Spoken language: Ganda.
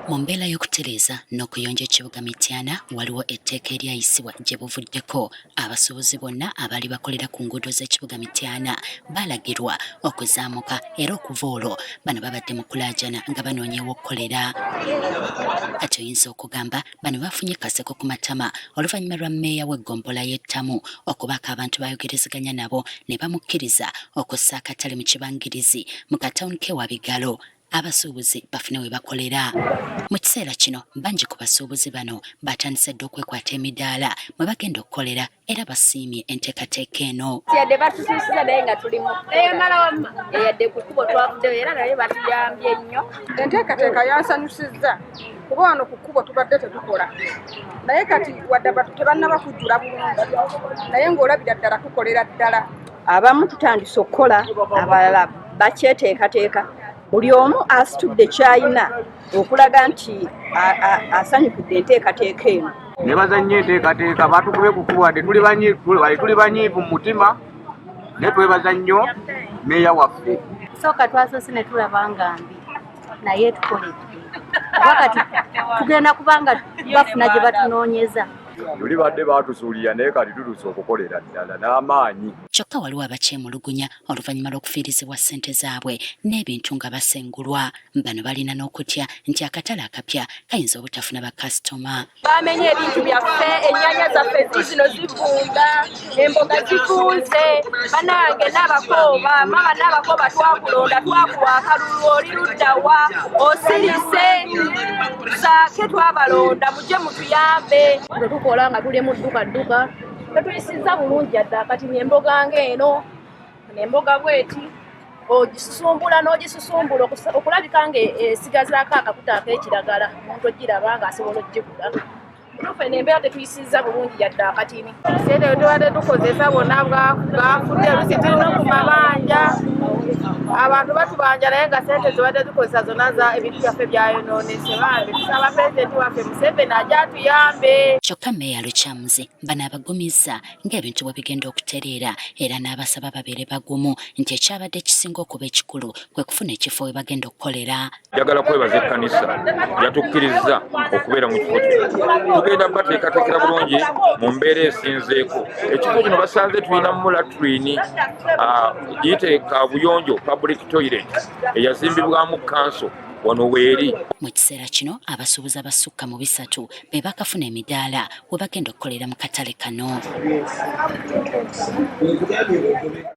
Mu mbeera y'okutereeza n'okuyonja ekibuga Mityana, waliwo etteeka eryayisibwa gye buvuddeko. Abasuubuzi bonna abaali bakolera ku nguudo z'ekibuga Mityana baalagirwa okuzaamuka, era okuva olwo bano babadde mu kulaajana nga banoonya ew'okukolera. Kati oyinza okugamba bano bafunye kaseko ku matama oluvannyuma lwa mmeeya w'eggombolola y'e Ttamu okubaako abantu baayogerezeganya nabo ne bamukkiriza okussa akatale mu kibangirizi mu katawuni k'e Wabigalo, abasuubuzi bafune we bakolera. Mu kiseera kino bangi ku basuubuzi bano batandise dda okwekwata emidaala mwe bagenda okukolera, era basiimye enteekateeka eno. Yadde batutuusiza, naye nga tuli mu yadde ku kkubo twavuddeyo, era naye batuyambye nnyo. Enteekateeka yansanyusizza kuba wano ku kkubo tubadde tetukola, naye kati wadde tebannaba kujjula bulungi, naye ng'olabira ddala tukolera ddala. Abamu tutandise okukola, abalala bakyeteekateeka. Buli omu asitudde kyayina okulaga nti asanyukidde enteekateeka eno. Nebaza nnyo enteekateeka batukubye ku kkubo. Wadde tuli banyiivu mu mutima, naye twebaza nnyo meeya waffe. Sooka twasoose ne tulaba nga mbi, naye tukoledde, kuba kati tugenda kubanga bafuna gye batunoonyeza. Luli badde batusuulira, naye kati tutuuse okukolera ddala n'amaanyi. Kyokka waliwo abakyemulugunya oluvannyuma lw'okufiirizibwa ssente zaabwe n'ebintu nga basengulwa. Bano balina n'okutya nti akatale akapya kayinza obutafuna bakasitoma. Bamenye ebintu byaffe, ennyaanya zaffe zizino zivunga, emboga zivunze. Banange n'abakooba, mama n'abakooba, twakulonda, twakuwa akalulu, oli luddawa? Osirise saake, twabalonda, mujje mutuyambe. Bwe tukola nga tuli mu dduka dduka, tetuyisizza bulungi yadde akati. Emboga ng'eno, emboga bweti ogisusumbula n'ogisusumbula okulabika nga esigazaako akakuta ak'ekiragala, omuntu ogiraba ng'asobola ogigula. Mutuufu, eno embeera tetuyisizza bulungi yadde akatini. Sente tubadde tukozesa bwonna bwafudde, olusi tulina ku mabanja, abantu batubanja, naye nga sente zibadde tukozesa zonna za ebintu byaffe byayonoonese. Bambi tusaba Pulezidenti waffe Museveni ajja atuyambe. Kyokka Meeya Lukyamuzi bano abagumizza ng'ebintu bwe bigenda okutereera, era n'abasaba babeere bagumu nti ekyabadde kisinga okuba ekikulu kwe kufuna ekifo we bagenda okukolera. Njagala kwebaza ekkanisa yatukkiriza okubeera mu kifo kino. Tugenda bateekateekera bulungi mu mbeera esinzeeko. Ekifo kino basanze tulinamu latrine, giyite kabuyonjo, public toilet eyazimbibwamu kanso wano weeri. Mu kiseera kino abasuubuzi abasukka mu 300 be bakafuna emidaala we bagenda okukolera mu katale kano.